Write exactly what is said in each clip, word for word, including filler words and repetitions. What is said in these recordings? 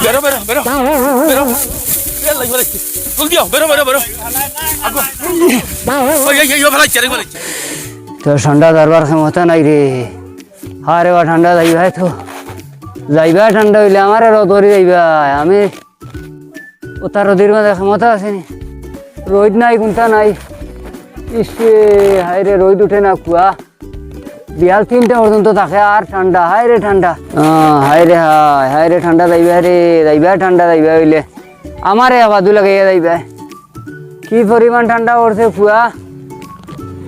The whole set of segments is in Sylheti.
বেরো, বেরো, বেরো। বেরো। বেরো, লাগি বেরো। জলদি আও, বেরো, বেরো, বেরো। আগো। ওই, এই, এই, ও ভালাই, চেরি ভালাই। তো ঠান্ডা ধরবার ক্ষমতা নাই রে। আরে বা ঠান্ডা যাইবা তো। যাইবা ঠান্ডা অইলে আমারে রোদ করি যাইবা। আমি অতা রোদির মাঝে ক্ষমতা আছে নি? রইদ নাই, কুন্তা নাই। ইসে, হায় রে, রইদ উঠে না, কুয়া। বিয়াল তিনটা পর্যন্ত থাকে আর ঠান্ডা, হায় রে ঠান্ডা। আহ, হায় রে হায়, হায় রে ঠান্ডা যাইবা রে, যাইবা ঠান্ডা যাইবা অইলে। আমারে আবাদু লাগাইয়া যাইবা। কি পরিমাণ ঠান্ডা পড়ছে কুয়া।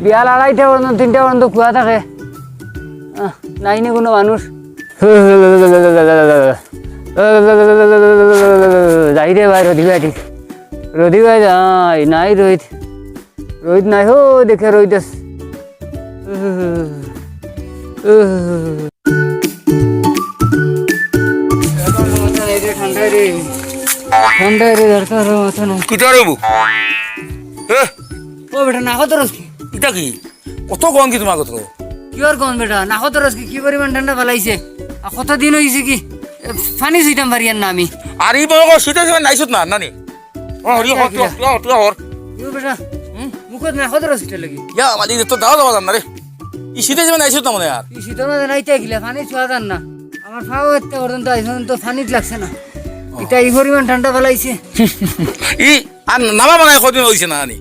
বিয়াল আড়াইটা পর্যন্ত, তিনটা পর্যন্ত কুয়া থাকে। আহ, নাই নি কুনু মানুষ। যাই রে ভাই, রদি ভাই ঠিক। রদি ভাই যাই, নাই রইদ। রইদ নাই, হো দেখে রইদ আছে। ঠান্ডা রে, ঠান্ডা রে, দরকার মাথা নাই। কিতা রে বু? এ? ও বেটা, না কত রস কি? ইটা কি? কত গন্ধ কি তোমার কত? কিওর গন্ধ বেটা? না কত রস কি? কি পরিমাণ ঠান্ডা ফালাইছে? আর কত দিন অইছে কি? এ, পানি ছুইতাম পারি আর না আমি। আর ই বড় শীতে শীতে নাইছত না, নানি? ও, হরি, হর, তুই, তুই, তুই, হর। ইউ বেটা, হুম? মুখত না কত রস কিটা লাগি? ইয়া, মালিক, তো দাও, দাও, দাও না রে। ই শীতে শীতে নাইছত না মনে হয় আর। ই শীতর মাঝে নাইতে গিলা, পানি ছুয়া যার না। আমার পাও এত্তে পর্যন্ত আইজ পর্যন্ত পানিত লাগছে না। ও। ইটা ই পরিমাণ ঠান্ডা ফালাইছে। ই আর নামা বানায় কদিন অইছে না আনি?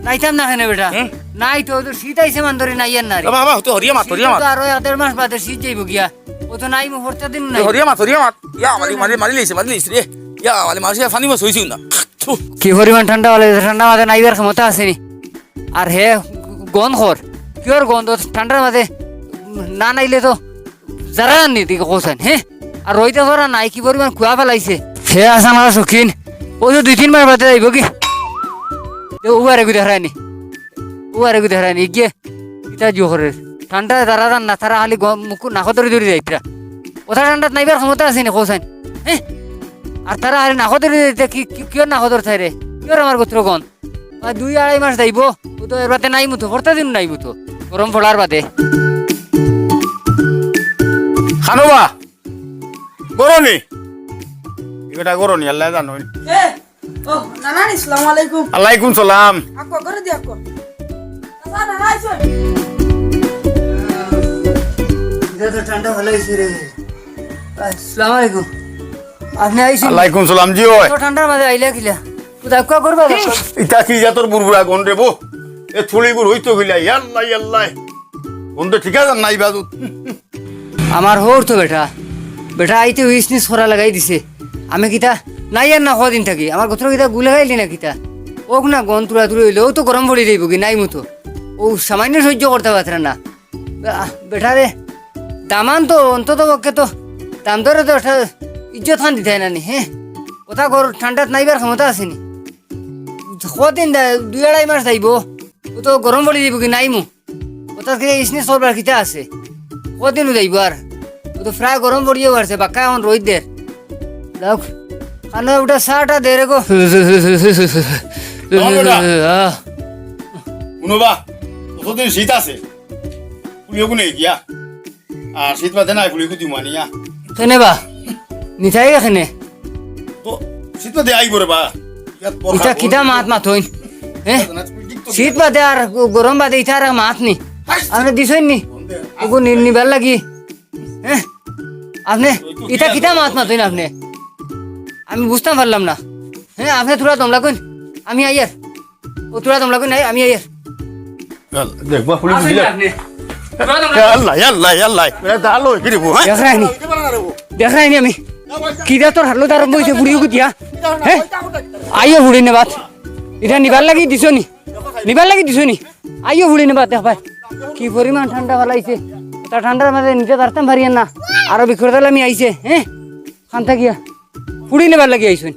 নাইতাম না কেনে বেটা? হুম? নাই তো, তো শীত আইছে মান ধরে নাই আর না রে। বাবা, বাবা, তুই হরিয়া মাত, শীত হরিয়া মাত। তো আরো এক দেড় মাস বাদে শীত যাইব গিয়া। ও তো নাই, মু হরতা দিন নাই। তুই হরিয়া মাত, হরিয়া মাত। ইয়া, মারি, মারি, মারি লইছে, মারি লইছে রে। ইয়া, মারি, মারি, পানি মাছ হইছে না। থু। কি পরিমাণ ঠান্ডা ফালাইছে, ঠান্ডা মাঝে নাইবার ক্ষমতা আছে নি। আর হে গন্ধ কর, কিওর গন্ধ ঠান্ডার মাঝে না নাইলে তো যারা নি দিকে কোসান, হে? আর রইদে ধরা নাই, কি পরিমাণ কুয়া ফালাইছে। হে আসান আর শৌখিন, ও তো দুই তিন মাস বাদে যাইব কি? দে, ও আরে গুদে হারায়নি, ও আরে গুদে হারায়নি, গিয়ে ইটা জিও করে। ঠান্ডা তারা জান না, তারা খালি গ-, মুখ নাকো ধরে ধরে যাইতরা। ওটা ঠান্ডাত নাইবার ক্ষমতা আছে নি, কোসান? হে? আর তারা খালি নাকো ধরে যাইতে কি, কি, কিওর নাকো ধরে থাকে রে? কিওর আমার গোত্র গন্ধ? আর দুই আড়াই মাস যাইব, ও তো এর বাদে নাই মতো, হরতা দিন নাই মতো, গরম পড়ার বাদে। খানোবা, গরনি। এটা গরনি, আল্লাহ জানো। এ, ও, নানা, আসসালামু আলাইকুম। আলাইকুম সালাম। আকো, করে দি আকো। চাচা, নানা আইছইন। এটা তো ঠান্ডা ফালাইছে রে। আসসালামু আলাইকুম। আপনে আইছইন? আলাইকুম সালাম, জি অয়। তো ঠান্ডার মাঝে আইলা কিলা? কোথায় কুয়া করবা? ইটা কি জাতর বুরবুরা গন্ধ রে বো? এ থুড়ি গুড় হইতো কিলা? ইয়াল্লা, ইয়াল্লা। গন্ধ ঠিক আছে নাই বাজু? আমার হউর তো বেটা, বেটা আইতে উইসনিস করা লাগাই দিছে। আমি কিতা নাই আর না কদিন থাকি, আমার গোত্র কিতা গুলে গাইলি না কিতা? ওক না গন তুরা তুরি অইলে, ও তো গরম পড়ি যাইব কি নাই মতো। ও সামান্য সহ্য করতে পারতারা না। আহ, বেটা রে, দামান তো অন্তত পক্ষে তো দাম দরে তো একটা ইজ্জত খান দিতে হয় না নি, হ্যাঁ? কথা গর ঠান্ডাত নাইবার ক্ষমতা আছে নি। কদিন দে-, দুই আড়াই মাস যাইব, ও তো গরম পড়ি যাইব কি নাই মু। ওটা থেকে ইসনি সরবার কিতা আছে? কদিনও যাইব আর? ও তো প্রায় গরম পড়িও পারছে, বাক্কা এখন রইদ দের। যাও, খানো ওটা চাটা দে রে গো। আমার বেটা। আহ। শুনো বা, কতদিন শীত আছে? ফুলিও গুনে গিয়া। আর শীত বাদে নাই ফুলি কুদি মানিয়া। কেনে বা? নিতাই কেনে? তো শীত বাদে আইব রে বা। ইয়াত বরখা ইটা কিতা বরখা। মাত মাতইন? হ্যাঁ? শীত বাদে আর গ-, গরম বাদে ইটা আর মাত নি। হাই! আপনে দিছইন নি? বন্ধে ওগো নি-, নিবার লাগি। হ্যাঁ? আপনে ওই তো ইটা কিতা কিতা মাত মাতইন আপনে? আমি বুঝতাম পারলাম না। হ্যাঁ, আপনে থুড়া দম লাগুন। আমি আইয়ার। ও থুড়া দম লাগুন নাই, আমি আইয়ার। ইয়াল্লা, দেখবা, ফুলি আসেন বুঝিলা? আপনে। থুড়া দম লাগুন। ইয়াল্লা, ইয়াল্লা, ইয়াল্লা। এটা তো আলো, কি রে বউ, হ্যাঁ? দেখরায়নি। দেখরায়নি আমি। কিতা তোর হাতলো আরম্ভ হইছে, ফুড়ি উঠি দিয়া। হ্যাঁ? আইও ফুড়ি নে বাত। ইটা নিবার লাগি দিছো নি? নিবার লাগি দিছো নি? আইও ফুড়ি নে বাত, দেখ ভাই। কি পরিমাণ ঠান্ডা ফালাইছে। তা ঠান্ডার মাঝে নিতে পারতাম পারি না। আরো বিকর দালামি আইছে, হ্যাঁ? খান্তা গিয়া। ফুড়ি নেবার লাগি আইছইন।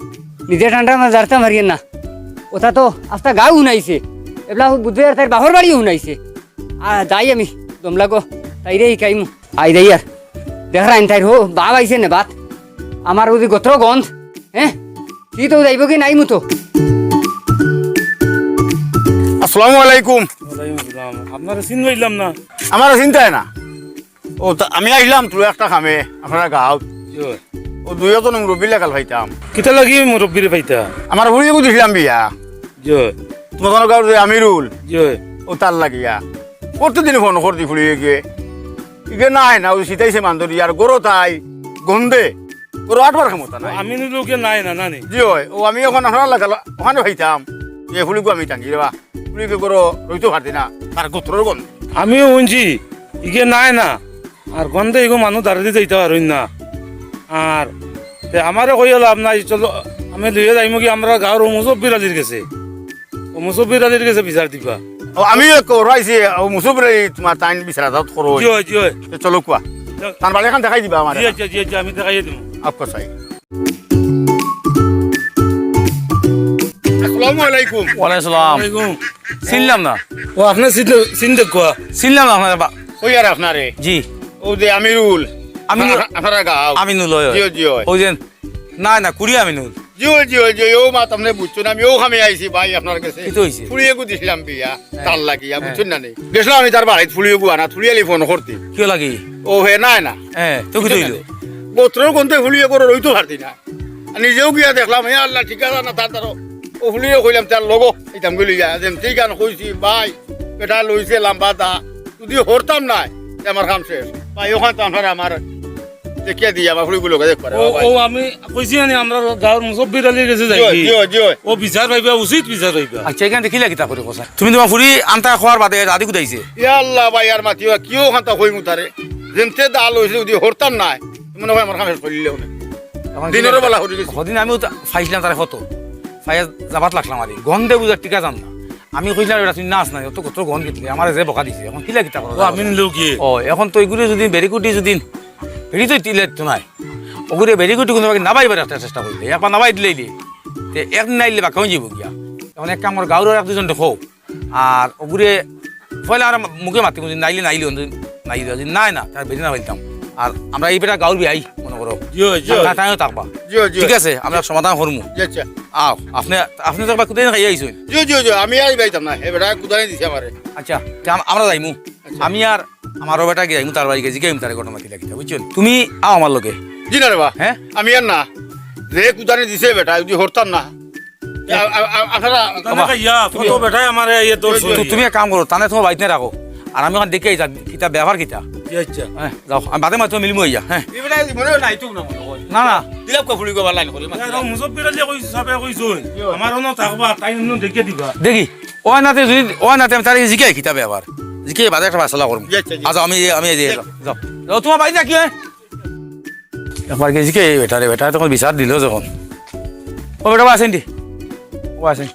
নিজে ঠান্ডার মাঝে জারতা মারিয়েন না। ওটা তো আস্তা গাঁও হুনাইছে। এবলা বুঝবে আর তাইর বাপর বাড়িও হুনাইছে। আ, যাই আমি, দমলা গো, তাইরে হিকাইমু। আই যাই আর। দেখরাইন তাইর হো, বাপ আইছে নে বাত। আমার ওদি গোত্র গন্ধ, হ্যাঁ? কি তো যাইব কি নাই মুতো? আসসালামু আলাইকুম। ওয়ালাইকুম আসসালাম। আপনারে চিন পাইলাম না। আমারে চিনতায় না? ও, তা আমি আইলাম তোর একটা কামে, আপনারা গাঁও। জি অয়। ও দুই একজন মুরব্বীর লাখান পাইতাম। কিতা লাগি মুরব্বীরে পাইতা? আমার ফুড়ি এগু দিছলাম বিয়া। জি অয়। তুমার গাঁওর যে আমিরুল, জি অয়। ও তার লাগিয়া। প্রতিদিন ফোন করছি ফুড়িয়ে গিয়ে। ইগে নাই না, ও সিতাইছে মান্দরি, আর গরো তাই গন্ধে। গরো আটবার ক্ষমতা নাই। আমিরুল ইগে নাই না, নানি? জি অয়, ও আমি অখন আপনার লাগা অখানে পাইতাম। এ ফুড়িগু আমি টানি রে বা। ফুড়িয়ে গরো রইতো পারতি না, তার গোত্রর গন্ধ। আমিও হুনছি, ইগে নাই না। আর গন্ধে ইগু মানুষ দাঁড়াইতে যাইতা পারইন না। আর তে আমারে কইয়া লাভ নাই, চলো, আমি লইয়া যাইমু কি আমরার গাঁওর ও মুসব্বির আলীর গেছে। ও মুসব্বির আলীর গেছে বিচার দিবা। ও, আমিও এক ওরাইছি, ও মুসব্বির আলী তুমার তাইন বিচার আদালত করো। জি অয়, জি অয়। তে চলো কুয়া। চল। তান বাড়ি এখান দেখাই দিবা আমার। জি, জি, জি, জি, আমি দেখাইয়া দিমু। আপকা সাই। আসসালামু আলাইকুম। ওয়ালাইকুম সালাম। ওয়ালাইকুম। চিনলাম না। ও, আপনে চিনতে, চিনতে কুয়া? চিনলাম না আপনারে বা- ওই আর আপনারে। জি। ও যে আমিরুল। আমিনুল। আ-, আপনারা গাঁও। আমিনুল, অয়, অয়। জি, জি, অয়। ওই যে, না, না, কুড়ি আমিনুল। জি, জি, জি, ও মাত আপনে বুঝছইন, আমি ও খামে আইছি ভাই আপনার গেছে। কিতা অইছে? ফুড়ি এগু দিছলাম বিয়া, হ্যাঁ। তার লাগিয়া, হ্যাঁ। বুঝছইন না নি? গেছলাম আমি তার বাড়িত ফুড়ি এগু আনাত, ফুড়ি আলী ফোন করতে। কিতা লাগি? ও হে, না, না। হ্যাঁ, তো কিতা বুঝছইন না অইলো? নি? গোত্রর গন্ধে ফুড়ি এগু রইতো পারতি না। আর নিজেও গিয়া দেখলাম, হে আল্লাহ, ঠিক আছে না, তার তারও। ও ফুড়িয়ে কইলাম, তার লগো, ইতাম গেলি যা, যেন ঠিক আন কইছি, ভাই, বেটা লইছে লাম্বা দা, যদি হরতাম নাই, তে আমার কাম শেষ। ভাই, ওখান তো আপনারা আমার দেখিয়া দিয়া, আমার ফুড়িগুলো দেখবার, ও, ভাই। ও, আমি কইছি না নি, আমরার গাঁওর মুসব্বির আলীর গেছে যাই জি, কি? জি, জি। ও বিচার পাইবা, উচিত বিচার পাইবা। আচ্ছা, এখান দেখিলা কিতা করি কথা? তুমি তুমার ফুড়ি আনতা খোয়ার বাদে দাদি কুদাইছে। ইয়া আল্লাহ, ভাই, আর মাতিও, কিও ওখান তো কইমু তারে। যেনতে দা লইছে, যদি হরতাম নাই, মনে অয় আমার কাম শেষ করিলে অনে। এখন দিনর বেলা হরি গেছে। হদিন আমিও তো পাইছিলাম তারে ফটো। পাইয়া যাবাত লাগলাম আর কি। গন্ধে বুঝা টিকা যান না। আমি কইছিলাম, "এটা তুই নাচ নাই, অত কত গন্ধ গেতলে, আমারে যে বকা দিছে, এখন কিলা কিতা করা ও, যায়?" আমি নিলেও কি? ও, এখন তো এগুরে যদি বেরিকুটি যদি বেরি তো তিলে তো নাই। ওগুরে বেরিকুটি কোনো বাকি নাবাইবার একটা চেষ্টা করলে, একবার নাবাই দিলেই দিয়ে। তে একদিন নাইলে বাক্কা অই যাইবো গিয়া। এখন এক কাম কর, গাঁওর এক দুজন দেখো। আর ওগুরে পয়লা আর মুখে মাতি মুখে নাইলে নাইলে অন্ধ নাইলে যদি নাই না, তার বেরিয়ে না পাইতাম। আর আমরা এই বেটা গাঁওর বিয়াই মনে করো। জি, জি। তা-, তাইও থাকবা। জি, জি। ঠিক আছে, আমরা সমাধান করমু। জি, আচ্ছা। আও, আপনে, আপনে তো একবার কোথায় খাইয়া আইছইন? জি, জি, জি, আমি আর যাইতাম না। এ বেটা কোথায় দিছে আমারে? আচ্ছা, তে আম-, আমরা যাইমু। আচ্ছা। আমি আর আমার ও বেটা গিয়া যাইমু তার বাড়ি গিয়া জিগাইমু তারে ঘটনা কিলা কিতা, বুঝছইন? তুমি আও আমার লগে। জি না রে বা। হ্যাঁ? আমি আর না। যে কোথায় দিছে বেটা, যদি হরতাম না। আ-, আ-, আ-, আপনারা তানে বাবা। কইয়া, কত বেটায় আমারে ইয়ে দৌড় তু-, ছুড়ে। তুমি এক কাম করো, তানে তুমার বাড়িত রাখো। আর আমি ওখান দেখি আইতাম, কিতা ব্যাপার কিতা? জি, আচ্ছা। হ্যাঁ, যাও, আমি বাদে মাত্র মিলমু আইয়া, হ্যাঁ। এই বেটা মনে হয় নাই তো না মনে হয়। না, না। দিলাপ কা ফুড়ি গোবার লাইন করে, মাত্র। মুসব্বির আলী কইছে, সাবে কইছে। জি। আমার অনো থাকবা, তাই অনো দেখে দিবা। দেখি, ওই নাতে যদি, ওই নাতে আমি তারে জিগাই কিতা ব্যাপার। জিগাই বাদে একটা ফায়সালা করমু। জি, আচ্ছা, জি। আচ্ছা, আমি, আমি এই যে, যাও। যাও, তুমার বাড়িত না কি হয়? একবার গেছি কে এই বেটারে, বেটারে তখন বিচার দিল যখন। ও বেটা, বা আছেন দি? ও আছেন।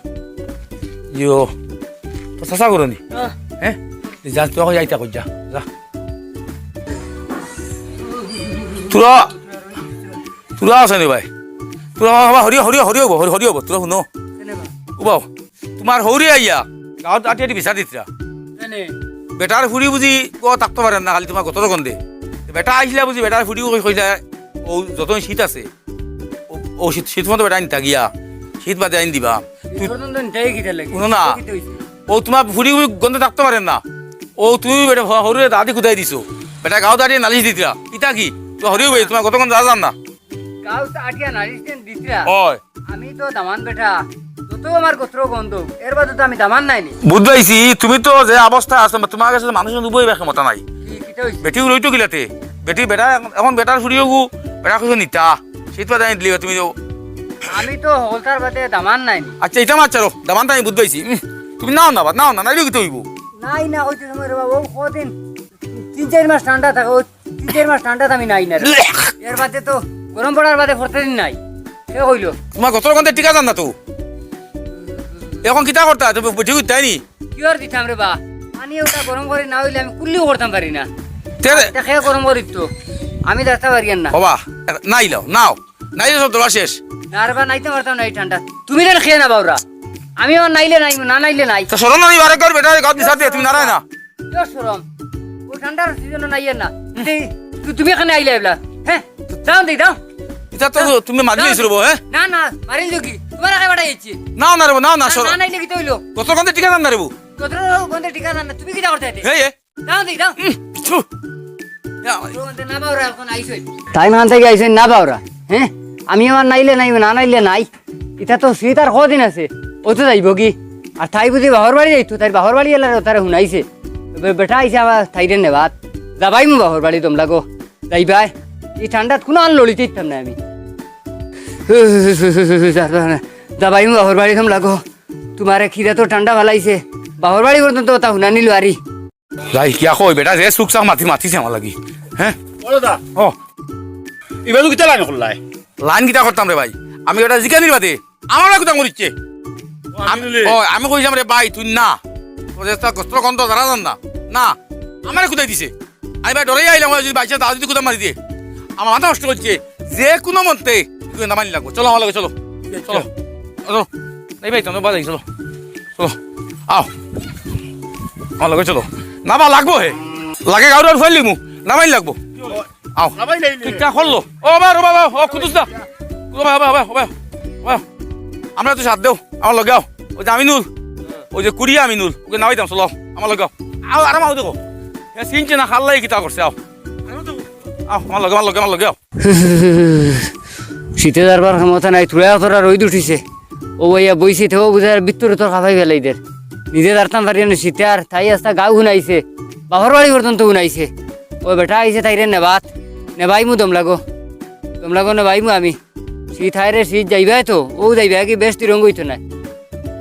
ইয়ো। তো চাচা করো নি? আহ। হ্যাঁ? যা, তুই এখন যাইতা কই, যা, যা। তোরা, তোরা আছে নি ভাই? তোরা বাবা, হরি, হরি, হরি হবো, হরি, হরি হবো, তোরা শুনো। কেনে বা? ও বাবা, তুমার হৌরে আইয়া গাঁওত আটি আটি বিচার দিতরা। কেনে? বেটার ফুড়ি বুঝি ও থাকতো পারে না, খালি তুমার গতর গন্ধে। বেটা আইসলা বুঝি, বেটার ফুড়ি কই কইলা, ও যতই শীত আছে, ও, ও শীত, শীত মতো বেটা আনতা গিয়া, শীত বাদে আইন দিবা। তুই এই ঘটনা তো নিতাই কিতা লাগে? শুনো না। কিতা হইছে? ও তুমার ফুড়ি গন্ধে থাকতো পারে না। ও তুমি বেটা হৌরে দাদি কুদাই দিছো। বেটা গাঁওত আটিয়া নালিশ দিতরা। ইতা কি? তো হরিও ভাই, তুমার গত গন্ধ যা জান না। গাঁওত আটিয়া নালিশ দেন দিতরা। ওই। আমি তো দামান বেটা, যত আমার গোত্র গন্ধ, এর বাদে তো আমি দামান নাইনি। বুঝ পাইছি, তুমি তো যে অবস্থা আছে, তুমার গেছে মানুষ উবইবার ক্ষমতা নাই। কি, কিতা হইছে? বেটি রইতো কিলাতে? বেটি বেটা এখন, এখন বেটার ফুড়িও গু, বেটা কিছু নিতা। শীত বাদে আনি দিলে তুমি তো। আমি তো হকলতার বাদে দামান নাইনি। আচ্ছা, ইতা মাত ছাড়ো, দামান তো আমি বুঝ পাইছি। উম, তুমি নাও না, বা নাও না, নাইলে কিতা হইবো? নাই না, হইতে সময় রে বাবা, ও কদিন, তিন চাইর মাস ঠান্ডা থাকে, ও তিন চাইর মাস ঠান্ডাত আমি নাই না রে। এর বাদে তো গরম পড়ার বাদে প্রতিদিন নাই। কে কইলো? তুমার গতর গন্ধে টিকা যান না তো। এখন কিতা করতা? তো বেটি উঠতাই নি? কি আর দিতাম রে বা? পানি ওটা গরম করি না অইলে আমি কুল্লিও করতাম পারি না। তে তে কে গরম করি তো? আমি দেখতে পারি আর না। বাবা, নাইলাও, নাও। নাইলে সব দরবার শেষ। না রে বা, নাইতে পারতাম না এই ঠান্ডা। তুমি দেন খেয়ে না বাউরা। আমি আমার নাইলে নাই, না নাইলে নাই। তো শরম নাই, বারে কর বেটা, গাঁওত বিচার দিয়া, তুমি নারায় না। কিয় শরম? ও ঠান্ডার সিজনে নাই আর না। এই, তু-, তুমি এখানে আইলে এবলা। হ্যাঁ? যাও দেই, যাও। ইতা তো যাও। তুমি মারি যাও। দিছো রে বউ, হ্যাঁ? না, না, মারিল তো কি? তুমার আগে বাড়াই যাচ্ছি। নাও না রে বউ, নাও না, না, সরো। না, নাইলে কিতা হইলো? গতর গন্ধে টিকা যান না রে বউ। গতর গন্ধে টিকা যান না, তুমি কিতা করতে আইতে? এই, এ। যাও দেই, যাও। উম, থু। ইয়া, ভাই। গতর গন্ধে না বাউরা এখন আইসই। তাই মান থেকে আইসই না বাউরা। হে, আমি আমার নাইলে নাই, না নাইলে নাই। ইতা তো শীত আর কদিন আছে, অউ তো যাইবোগি। আর তাই বুঝি বাফর বাড়ি যাইতো, তাইর বাফর বাড়ি এলারে তারে হুনাইছে। বে-, বেটা আইছে আবার তাইরে নেবাত। যাবাইমু বাফর বাড়ি দম লাগো। যাইবায়। ই ঠান্ডাত কুনু আর লড়িতে ইতাম না আমি। যাবাইমু বাফর বাড়ি দম লাগো। তুমারে কিতা তো ঠান্ডা ফালাইছে। বাফর বাড়ি পর্যন্ত অতা হুনানি লওয়ারি। যাই, কিয়া কই বেটা, যে সুখ চাক মাতি মাতিছে আমার লাগি। হে? ও দাদা। ও। ইবাদু কিতা লাইন করলায়? লাইন কিতা করতাম রে ভাই? আমি ওটা জিকানির বাদে আমারে কুদাম করিছে। ও, আমি আমি, নিলে। ও, আমি কইলাম, "রে ভাই, তুই না। তোর একটা গোস্ত গন্ধ ধরা যান না। না, আমারে কুদাই দিছে।" আমি ভাই ডরাই আইলাম, ওই যদি বাইচা দাও যদি কুদাম মারি দিয়ে। আমার মাথা নষ্ট করছে। যে কুনু মন্তে, তুই না মানি লাগবো। চলো, আমার লগে চলো। চলো। চলো। এই ভাই, তোমরা বাজাই, চলো। চলো। আও। আমার লগে চলো। না বা লাগবো হে। লাগে গাউরার ফাইলিমু। না মানি লাগবো। আও। না ভাই, নাই, নাই। কিতা করলো? ও বাবা, ও বাবা, ও কুদুস দা। ও বাবা, বাবা, বাবা, বাবা। আমরা তো সাথ দেও, আমার লগে আও। ওই যে আমিনুল, ওই যে কুড়িয়া আমিনুল, ওকে নামাইতাম, চলো, আমার লগে আও। আও, আরাম আও দেখো। হে চিনছে না, খাল্লাই কিতা করছে, আও। আও, আমার লগে, আমার লগে, আমার লগে আও। শীতে যারবার ক্ষমতা নাই, তুড়া অতরা রইদ উঠিছে। ও ভাইয়া বইছে, তেও বুঝার ভিতরে তোর খাফাই ফেলাই দের। নিজে দাঁড়তাম পারি না শীতে, আর তাই আস্তা গাউ হুনাইছে, বাফর বাড়ি পর্যন্ত হুনাইছে। ও বেটা আইছে তাইরে নেবাত, নেবাইমু দম লাগো, দম লাগো নেবাইমু আমি। শীত হায় রে শীত, যাইবায় তো, ও যাইবায় কি বেশ তিরঙ্গ হইতো না।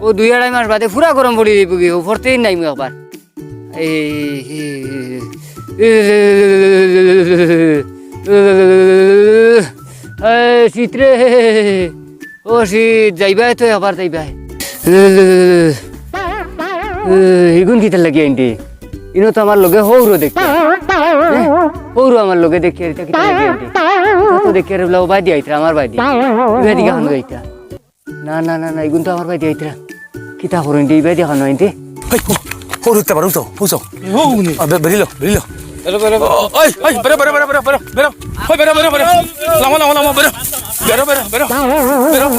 ও দুই আড়াই মাস বাদে পুরা গরম পড়ি যাইবো কি, ও পড়তেই নাইমু একবার। এই, এই, শীত রে, ও শীত, যাইবায় তো একবার যাইবায়। ইগুন কিতার লাগি আইন্ডি? ইনো তো আমার লগে হৌরো দেখি। হ্যাঁ? হৌরো আমার লগে দেখি, ইটা কিতার লাগি আইন্ডি? ইটা তো দেখি আর বলা, ও বাদি আইতরা, আমার বাদি। ইবাদি গান গাইতা। না, না, না, না, ইগুন তো আমার বাড়িত আইতরা। কিতা করইন দে, ইবাদি খানো আইন দে। হেই, ও, ও, উঠতে পারো, উঠো, উঠো। ও, উনি। আ, বে-, বেরিলো, বেরিলো। বেরো, বেরো, বেরো। ও, ওই, ওই, বেরো, বেরো, বেরো। ওই, বেরো, বেরো, বেরো, বেরো। লামো, লামো, লামো, বেরো। বেরো, বেরো, বেরো, বেরো। বেরো। এ,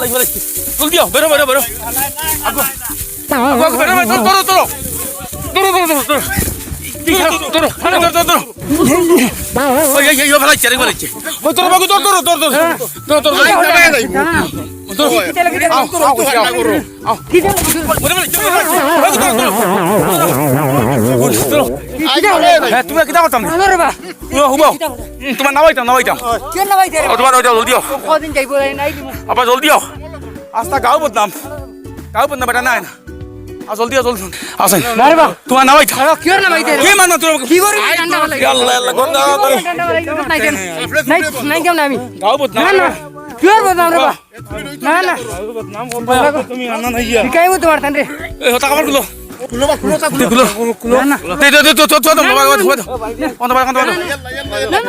লাগি, লাগি। জলদি আও, বেরো, বেরো, বেরো। আগো। আগো, আগো, বেরো, বেরো, ধরো, ধরো, ধরো। ধরো, ধরো, ধরো, ধরো। ধরো, ধরো, ধরো, ধরো। ওই, এই, এই, ও, ভালো হচ্ছে, আরেক ভালো হচ্ছে। ওই, ধরো, বাবু, ধর, ধরো, ধরো, ধরো। ধরো, ধরো, ধরো। আও, আও, আও, আও। হ্যাঁ, তুমি কিতা করতাম? না রে বা। হুনো, হুনো। কিতা করতাম? হুম, তোমার নামাইতাম, নামাইতাম। কে নামাইতে রে? ও, তোমার ওইটা জলদি আও। কদিন যাইবো, এই নাই দিমু। আবার জলদি আও। আস্তা গাঁও বদনাম। গাঁও বদনাম, বেটা নাই না। আ, জলদি আও, জলদি। আসেন। না রে বা। তোমার নামাইতাম। আরে, কিওর নামাইতে রে? কে মারনা তোর? কি করি ঠান্ডা ফালাই? ইয়া আল্লাহ, আল্লাহ, গন্ধ। ঠান্ডা ফালাই, নাই কেন? নাই, নাই কেন আমি? গাঁও বদনাম। না, না। কিওর বদনাম রে বা? না, না। তুমি আনা নাই গিয়া। শিখাইবো তোমার তান রে। এ, হতা কাপড় খুলো। খুলো বা, খুলো, তা খুলো। খুলো। না, না। দে, দে, দে, তো, তো, তো, তো, বাবা, বাবা, বাবা। অন্ত বাবা, অন্ত বাবা।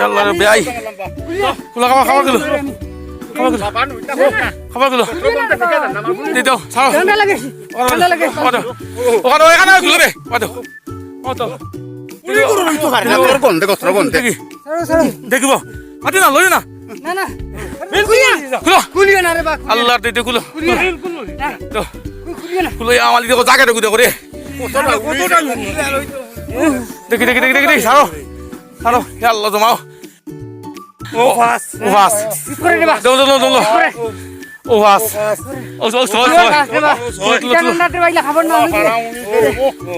আল্লাহ রে, বেয়াই। খুলো, কাপড়, কাপড় খুলো। কাপড় খুলো। কাপড় খুলো। দে, দাও, ছাড়ো। ঠান্ডা লাগে। ওখানে, ঠান্ডা লাগে। ওখানে, ওখানে, ওখানে খুলো বে। ওখানে। ও তো। উনি করে রইতো পারে না, তোর গন্ধে, গোত্র গন্ধে। দেখি। ছাড়ো, ছাড়ো। দেখিব। মাতি না, লইও না। না, না। খুলিও না। খুলো। খুলিও না রে বা, খুলিও না। আল্লাহর দে, দে, খুলো। খুলিও না। না। তো। খু-, খুলিও না। খুলো, ইয়া মালিক, দেখো, জায়গাটা কোথায় করে? কতটা, কতটা লুঙ্গি? দেখি, দেখি, দেখি, দেখি, দেখি, ছাড়ো। ছাড়ো, ইয়া আল্লাহ, জমাও। ও ফাস। ও ফাস। কি করে রে বা? দৌড়, দৌড়, দৌড়, দৌড়। করে। ও ফাস। ও, ও, ও, ও, ও, ফাস রে বা। তুলো, তুলো, তুলো।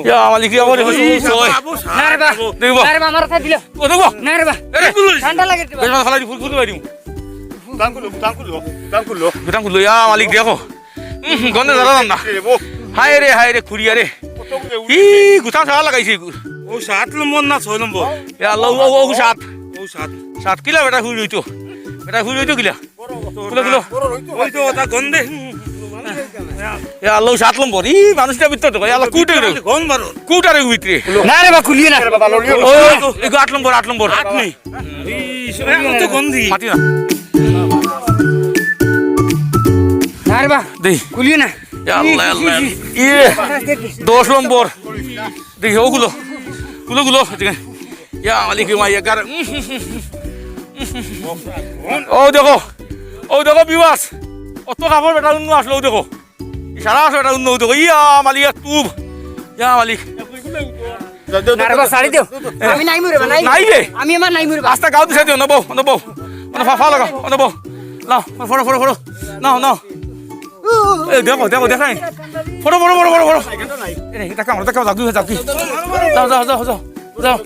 ইয়া মালিক, ইয়া মালিক, ও, ও, ও। না রে বা। দেখবো। না রে বা, আমার কথা দিল। ও, দেখবো। না রে বা। এ রে। ঠান্ডা লাগে রে বা। বেশ, ভালো লাগে, ফুল, ফুল, ফুল, ফুল। গুটাম খুলো, গুটাম খুলো, গুটাম খুলো। গুটাম খুলো, ইয়া মালিক, দেখো। উম, গন্ধে ধরা যান না। এ রে বো। হায় রে, হায় রে, খুড়িয়া রে। কত করে ই, উঠেছে? গুটাম সারা লাগাইছে। ও সাত নম্বর না ছয় নম্বর? ইয়া আল্লাহ, ও, ও, ও সাত। ও সাত। সাত কিলা বেটা হুই রইতো। বেটা হুই রইতো কিলা? খুলো, খুলো। ওই তো, ওটা গন্ধে। ইয়া আল্লাহ, সাত নম্বর। ই, মানুষটা ভিতরে তো, ইয়া আল্লাহ, কুটে রে। গন্ধ বারো। কুটারে ভিতরে। না রে বা, খুলিয়ে না। ও, এই আট নম্বর, আট নম্বর। আট নেই। এই, সব তো গন্ধি। মাতি না। না রে বা, দেই। খুলিয়ে না। ইয়া আল্লাহ, আল্লাহ। ইয়ে, দশ নম্বর। দেখি, ওগুলো। গুলো, গুলো। ইয়া মালিক, ইয়া মালিক, গার-, ও দেখো, ও দেখো, viewers। অত কাপড় বেটা উন্নু আসলো, ও দেখো। সারা আসো বেটা উন্নু, ও দেখো। ইয়া মালিক, ইয়া তুব। ইয়া মালিক। না রে বা, ছাড়ি দেও। আমি নাইমু রে বা, নাই। নাই রে। আমি আমার নাইমু রে বা। আস্তা গাঁও দিছে দিও, নবো, নবো। মানে ফা, ফা লাগা, মানে বো। লাও, ফড়ো, ফড়ো, ফড়ো। নাও, নাও। এ, দেখো, দেখো, দেখাই। ফড়ো, ফড়ো, ফড়ো, ফড়ো, ফড়ো। এ রে, এটা কামড়, এটা কামড়, যাও, যাও, যাও। যাও, যাও, যাও, যাও। যাও,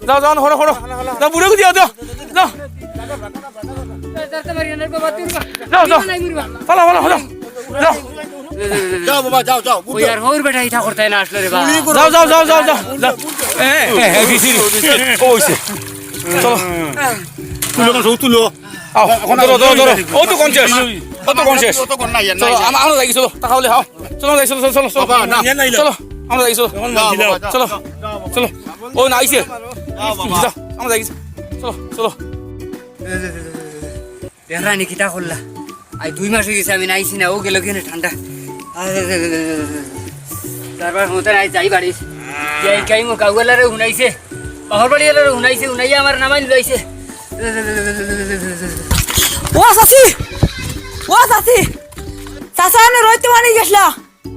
যাও, যাও, ফড়ো, ফড়ো। যাও, বুড়ো দিয়া, যাও, যাও। যাও, যাও। ফালা, ফালা, ফালা। যাও। যাও বাবা, যাও, যাও, ওই আর হউর বেটা ইটা করতে না আসলে রে বা। যাও, যাও, যাও, যাও, যাও, যাও। এ, এ, এ, দিছি, দিছি। ও, অইছে। চলো। তুলো, মাছ, তুলো। আও, ধরো, ধরো, ধরো। ও তো কোন শেষ? ও তো কোন শেষ? ও তো কোন নাই, চলো, নাই। আম-, আমরা যাই, চলো। তাহলে, আও। চলো, যাই, চলো, চলো, চলো, চলো। বাবা, না। চলো, আমরা যাই, চলো। যাও, বাবা, যাও। চলো, চলো। ও, না, আইছে। যাও, বাবা। যাও, আমরা যাই। চলো, চলো। এরা নি কিতা করলা? আই দুই মাস অই গেছে আমি নাইছি না, ও গেল কেনে ঠান্ডা। তারপর হতে নাই যাই বাড়ি। যাই কাই মো গাউয়ালারে হুনাইছে, বাহর বাড়িয়ালারে হুনাইছে, হুনাইয়া আমার নামাই লুলাইছে। ও চাচি, ও চাচি, চাচা, আপনি রইতে মানি গেছলা,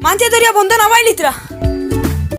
মানছে ধরিয়া বন্ধ নামাই লিতরা।